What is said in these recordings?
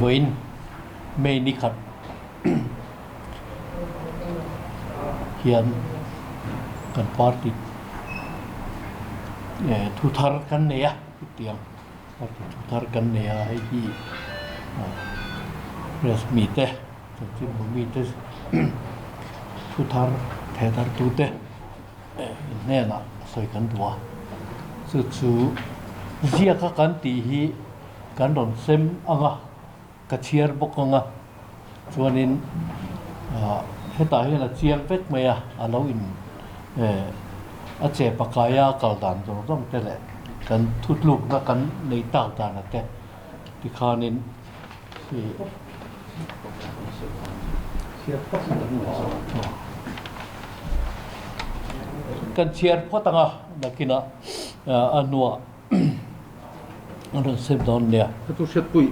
Vawiin May ni khat hian kan party eh thu thar kan nei a chutiang party thu thar kan nei a hei hi press mite chanchinbu mite thu thar theh thar tute hnenah sawi kan duh a chu chu ziaka kan tih hi kan rawn sem ang a ka chhiar bawk ang a chuanin ah hetah hian a chiang vek mai a a lo in eh a che pakaia kal dan zawng zawng te leh kan thutlukna kan nei tak dan a te tikhanin ih kan chhiar phawt ang a nakinah a hnuah. An rawn sep dawn nia. Ka tu hriatpui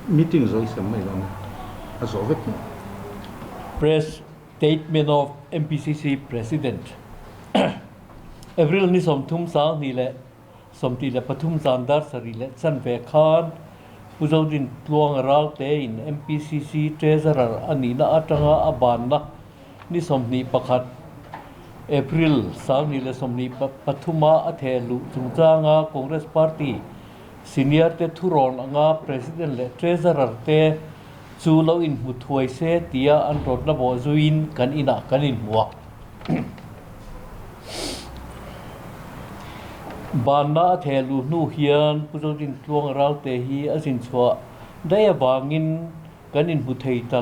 meeting zo i sem mai lo ni. A zawh vek hi. Press Statement of MPCC President April ni 30 2023 zan dar sarih leh chanve khan Pu Zodin Tluanga Raltein MPCC Treasurer a nihna atanga a banna Ni 21 April 2023 a a theh luh chungchanga Congress Party senior te thurawn anga President leh Treasurer te chu lo inhmu thuai se tia an rawtna bawh zuiin kan inah kan inhmu a. Banna a theh luh hnu hian Pu Zodintluanga Ralte hi a zinchhuah daih avangin kan inhmu thei ta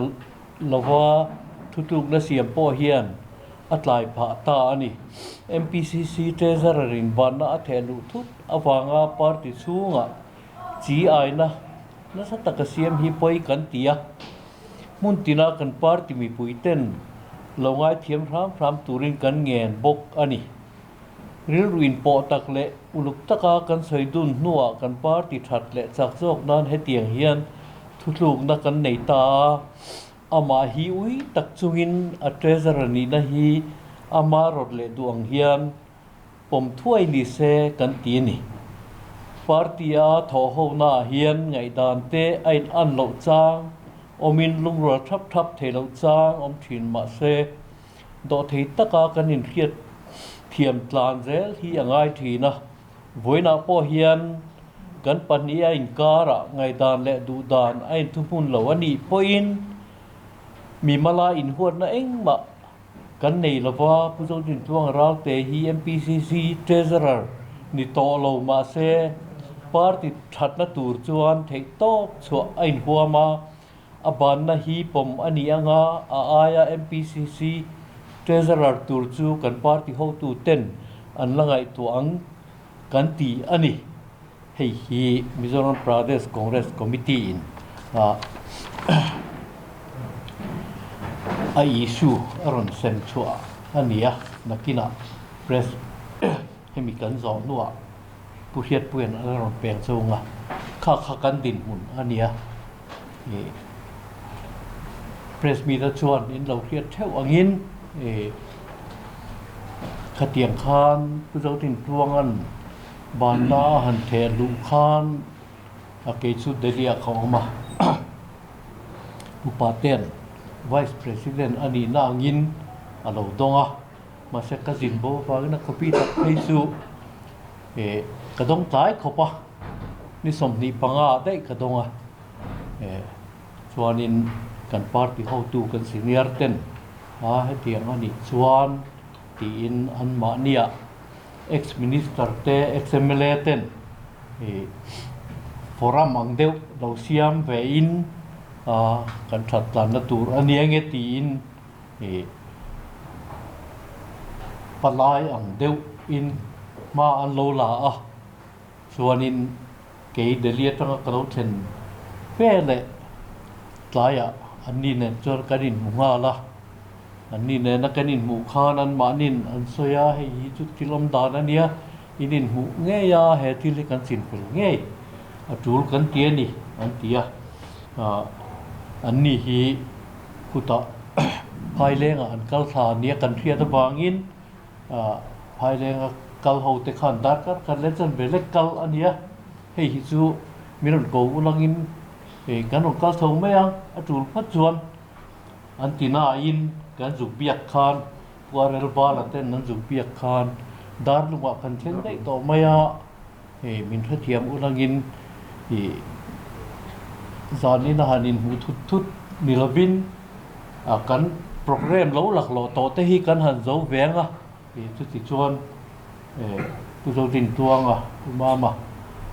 lova thutlukna siam pawh hian a tlai phah ta a ni. MPCC Treasurer in vanna a theh luh thut avanga party chhungah chi aina nasa taka siam hi pawi kan ti a, hmun tina kan party mipui ten lo ngaithiam hram hram turin kan ngen bawk a ni. Rilru inpawh tak leh uluk taka kan sawi dun hnuah kan party that leh chak zawk nan hetiang hian thutlukna kan nei ta a, amah hi ui tak chungin a treasurer nihna hi ama rawt leh duh ang hian pawm thuai ni se kan ti a ni. Party a thawhhonaah hian ngaihdan te a in an loh chang awmin lungrual thap thap thei loh chang awm thin mah se, Dawhthei taka kan inhriat thiam tlan zel hi a ngai thin a, vawiinah pawh hian kan pahnih a inkarah ngaihdan leh duhdan a inthuhmun lo a nih pawhin mimala inhuatna engmah kan nei lova, Pu Zodintluanga Ralte hi MPCC Treasurer ni tawh lo mahse party thatna tur chuan theihtawp chhuah a inhuam a, A banna hi pawm a ni anga a aia MPCC Treasurer tur chu kan party hotu ten an la ngaihtuah ang kan ti a ni. Hei hi Mizoram Pradesh Congress Committee in a issue a rawn sem chhuah a ni a, nakinah press hemi kan zawh hnuah Pu Hriatpuia'n a la rawn peng chhung a, kha kha kan dinhmun a nia. Ih press meet a chuan in lo hriat theuh angin ih khatiang khan Pu Zotintluanga'n banna a han theh luh khan a kei chu Delhi ah ka awm a, Upa ten Vice President a nihna angin a lo dawng a. Mahse ka zin bo avangin a copy tak phei chu eh ka dawng tlai khawp a, ni 25 ah daih ka dawng a, eh chuanin kan party hotu kan senior ten a hetiang a nih chuan tiin anmahniah ex minister te ex mla ten ih forum ang deuh lo siam ve in ah kan that tlanna tur a nia nge tiin. Ih palai ang deuh in hma an lo la a, chuanin kei Delhi atanga ka lo thlen fe leh tlaiah anni nen chuan kan inhmu nghal a, anni nena kan inhmuh khan anmahni'n an sawi a, hei hi chu thil awm dan a nia, in inhmuh ngei a, he thil hi kan chinfel ngei a tul kan ti a ni an ti a, ah anni hi. Khutah Phailengah an kal thla nia kan hriat avangin Phailenga kal ho te khan darkar khat leh chan ve lek kal a nia. Hei hi chu min rawn ko ulangin Kan rawn kal chho mai a, a tul phawt chuan an ti nain kan zuk biak khan Puarel Vala ten an zuk biak khan Darlungah kan thleng daih tawh mai a, min hrethiam ulangin zanin a han inhmuh thut thut ni lovin kan programme lo laklawh tawh te hi kan han zo veng a. Chuti chuan Pu Zodintluanga, Pu Mama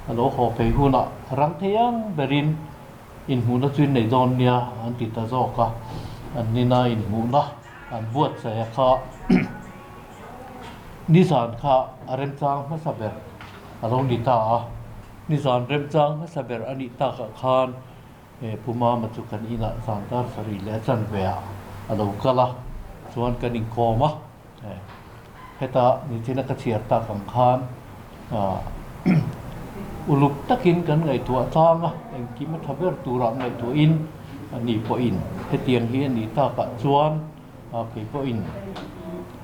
a lo haw phei hunah rang thei ang berin inhmuhna chu innei dawn nia an ti ta zawk a, an nina inhmuhna an buatsaih a kha nizan kha a remchang hmasa ber a lo ni ta a, nizan remchang hmasa ber a nih takah khan Pu Mama chu kan inah zan dar sarih leh a chanve ah a lo kal a, chuan kan inkawm a. Heta nichina ka chhiar tak ang khan uluk takin kan ngaihtuah tlang a, engkim a tha ber turah ngaihtuahin ani pawhin hetiang hi a nih takah chuan kei pawhin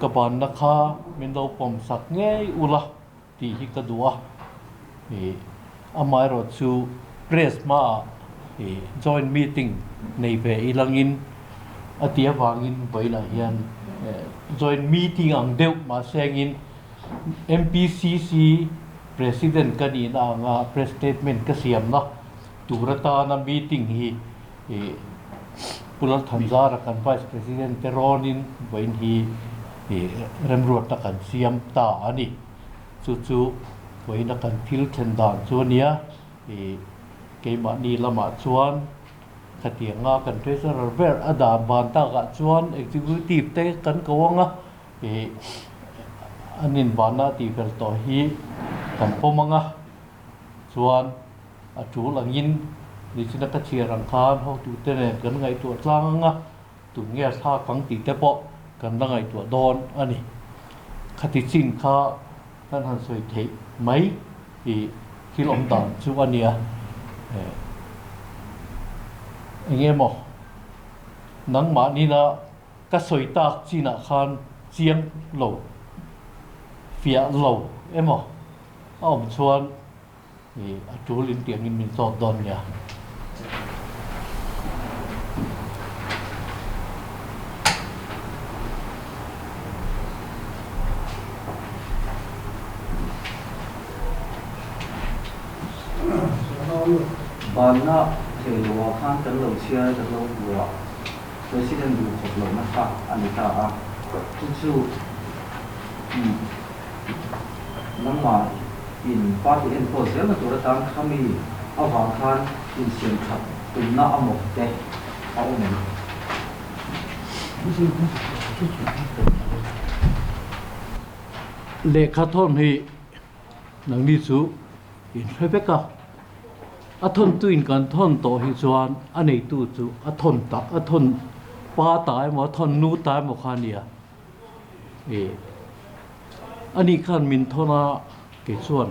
ka banna kha min lo pawm sak ngei ula tih hi ka duh a. Amaherawhchu press hmaah joint meeting nei ve ilangin a tih avangin vawilah hian joint meeting ang deuh mahse angin MPCC president ka nihna anga press statement ka siamna tur atana meeting hi Pu Lalthanzara kan vice president te rawnin vawiin hi remruatna kan siam ta a ni. Chu chu vawiina kan thil thlen dan chu a nia. Keimahni lamah chuan khatianga kan treasurer ber a dan ban takah chuan executive te kan ko ang a, an invanna a tihfel tawh hi kan pawm ang a, chuan a tul angin nichina ka chhiar ang khan hotute nen kan ngaihtuah tlang ang a. Tunge a thlak ang tih te pawh kan la ngaihtuah dawn a ni. Khati chin kha kan han sawi theih mai tih thil awm dan chu a nia. Eng emaw nangmahnina ka sawi tak chinah khan chiang lo, fiah lo emaw a awm chuan A tul in tih angin min zawt dawn nia. Banna thei lo ah khan kan lo chhiar a, kan lo hmu a, President duh khawp lohna kha a ni ta a, chu chu Nangmah in party enkawl zelna tur atan khami avang khan insiam that tumna a mawk te a awm em? Lehkha thawn hi nangni chu in hre vek a, a thawntu in kan thawn tawh hi chuan a neitu chu a thawn ta a thawn pa ta emaw a thawn nu ta emaw kha a nia. E ani khan min thawn a kei chuan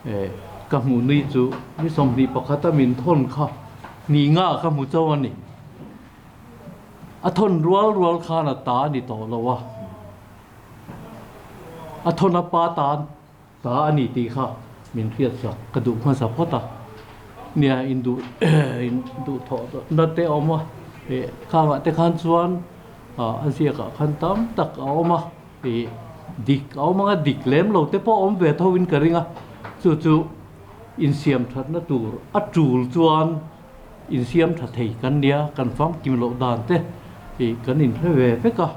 e ka hmuh nui chu ni 21 a min thawn kha ni nga ka hmu chauh a ni. A thawn rual rual khan a ta a ni tawh lo a, a thawn a pa tan ta a ni tih kha min hriat sak ka duh hmasa phawt a. Nia induh induhthawh na te a awm a, e khangah te khan chuan a ziakah khan tam tak a awm a, ih dik a awm anga dik lem lo te pawh a awm ve tho in ka ring a, chu chu insiam thatna tur a tul chuan insiam tha thei kan nia, kan famkim loh dan te ih kan inhre ve vek a,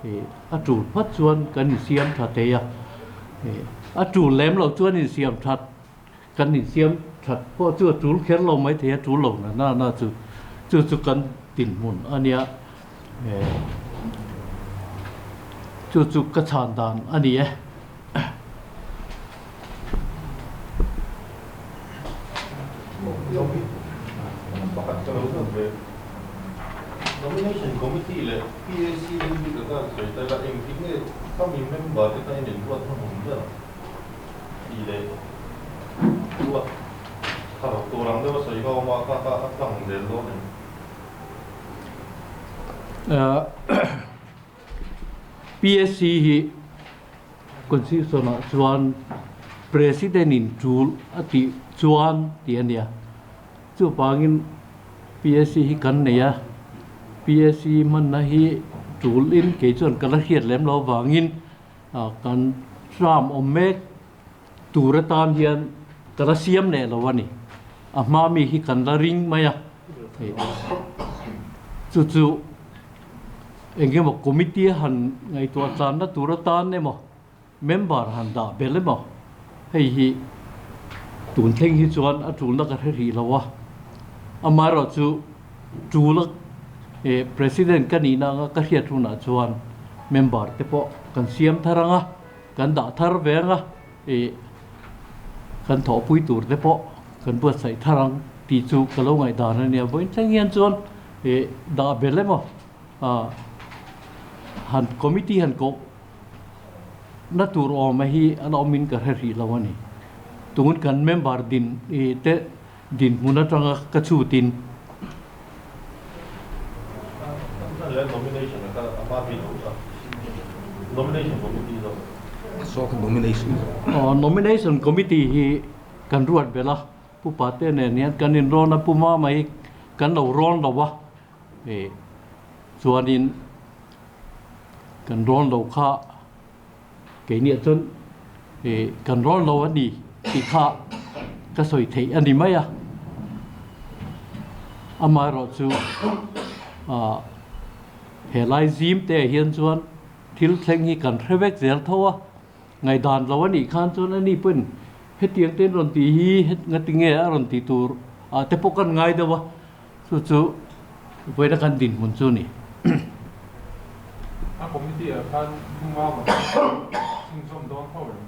ih a tul phat chuan kan insiam tha thei a, ih a tul lem loh chuan insiam that kan insiam that pawh chu a tul kher lo mai thei a, tul lo na na na chu chu chu kan dinhmun a nia chu chu ka chhan dan a ni e. Nomination Committee leh PAC bik a khan sawi tel a, engtik nge khami member te kha in inruat hmanhmawh ber ang? Tih leh ruat thar tur ang deuh a sawi kha a awm a, kha kha a tlang zel dawn em? PSC hi Constitution ah chuan President in tul a tih chuan tih a nia. Chuvangin PAC hi kan nei a, PAC hmanna hi tulin kei chuan ka la hriat lem lo avangin kan term awm mek tur atan hian ka la siam leh lo a ni. A hma mi hi kan la ring mai a, chu chu eng emaw committee a han ngaihtuah tlanna tur atan emaw member han dah belh emaw hei hi tun thleng hi chuan a tulna ka hre rih lo a, amaherawhchu tul a president ka nihna anga ka hriat hunah chuan member te pawh kan siam thar ang a, kan dah thar ve ang a, ih kan thawhpui tur te pawh kan buatsaih thar ang tih chu ka lo ngaihdan a nia. Vawiin thleng hian chuan ih dah belh emaw ah han committee han koh na tur awm a hi an awmin ka hre hrih lo a ni. Tun kan member din ih te dinhmun atanga ka chhutin. Nomination Committee hi kan ruat belh a, Pu Pate nen hian kan inrawn a, Pu Mama hi kan lo rawn lo a, chuanin kan rawn lo kha Keiniah chuan ih kan rawn lo a ni tih kha ka sawi theih a ni mai a, amaherawhchu ah helai zim te ah hian chuan thil thleng hi kan hre vek zel tho a, ngaihdan lo a nih khan chuan ani pawhin hetiang te an rawn tih hi ngati nge a rawn tih tur ah te pawh kan ngai deuh a. Chu chu vawiina kan dinhmun chu a ni. A committee ah khan hmuma vang chhunzawm dawn tho em?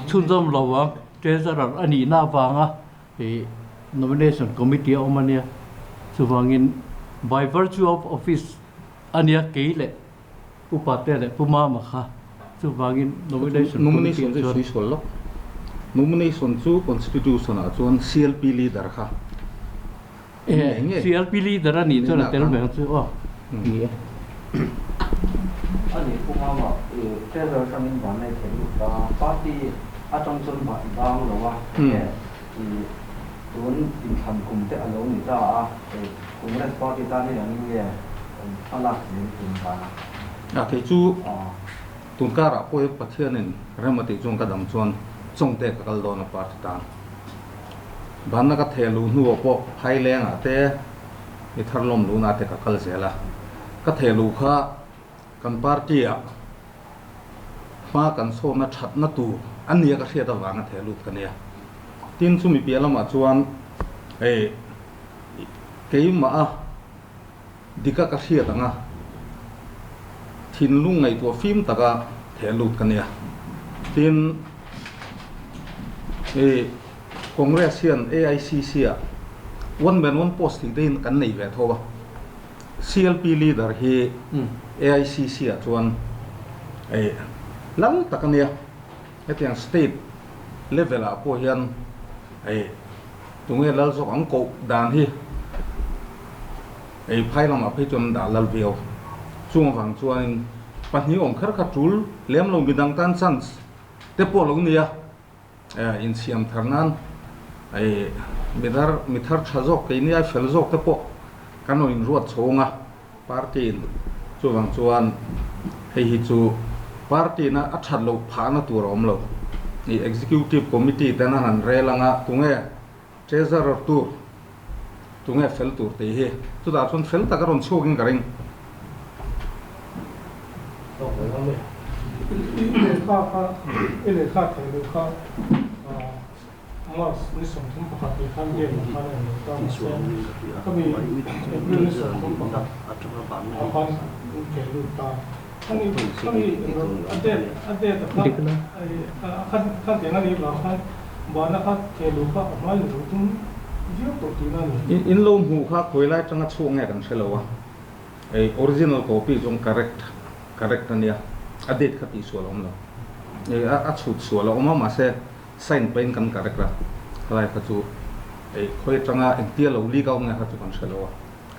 Chhunzawm lo vang, Treasurer a nihna avanga nomination committee a awm a nia. Chuvangin by virtue of office a nia kei leh Upa te leh Pu Mama kha. Chuvangin nomination committee ah chuan. Nomination chu sawi sual lo. Nomination chu constitution ah chuan CLP leader kha. E, CLP leader a nih chuan a tel ve ang chu aw. Ni e. A nih Pu Mama, i treasurer atangin van nei thei lut ta. Party atang chuan i bang lo a, enge i tun inthlan kum te a lo ni ta a, Congress party tan hi angin nge hma lak zel tum dan a? A kei chu tun karah pawh hi Pathianin rem a tih chuan ka dam chuan Chawngte ka kal dawn a party tan. Banna ka theh luh hnuah pawh Phailengah te mi thar lawm luhna te ka kal zel a. Ka theh luh kha kan party ah hma kan sawmna thatna tur a nia ka hriat avanga theh lut ka nia. Tin chumi piah lamah chuan hei Keimah a dika ka hriat ang a, thinlung ngaihtuah fim taka theh lut ka nia. Tin, i Congress hian AICC ah one man one post tih te hi kan nei ve tho a, CLP leader hi AICC ah chuan i lal tak a nia. Hetiang state level ah pawh hian i Tunge lal zawk ang koh dan hi ei phai lamah phei chuan an dah lal viau. Chung avang chuanin pahnih awm kher kha tul lem lo midang tan chance te pawh lo nia insiam thar nan ei midar mi thar tha zawk keini ai fel zawk te pawh kan rawn inruat chhawng a party in chuvang chuan hei hi chu party in a that loh phahna tur a awm lo. I executive committee ten an han rel anga tunge treasurer tur tunge fel tur tih hi chutah chuan fel tak a rawn chhuak in ka ring. I lehkha kha i lehkha thei loh kha. March ni 31 ni khan game ah khan a inlo ta mahse khami April ni 31 ah khan an ke lut ta. Khami khami a date a date a kha khan khan tiang a nih vang khan bana kha ke luh kha a hmai lo tum viau tawh tihna a ni. In lo hmuh kha khawi lai atanga chhuak nge kan hre lo a, ei original copy chuan correct correct a nia, a date kha tihsual a awm lo, ei a chhut sual a awm a mahse Sign pahin kan correct a, khalai kha chu ei khawi atanga engtia lo leak out nge kha chu kan hre lo a,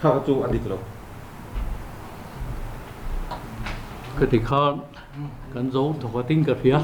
kha kha chu a dik lo. Ka ti khan kan zo thawk atin ka hria.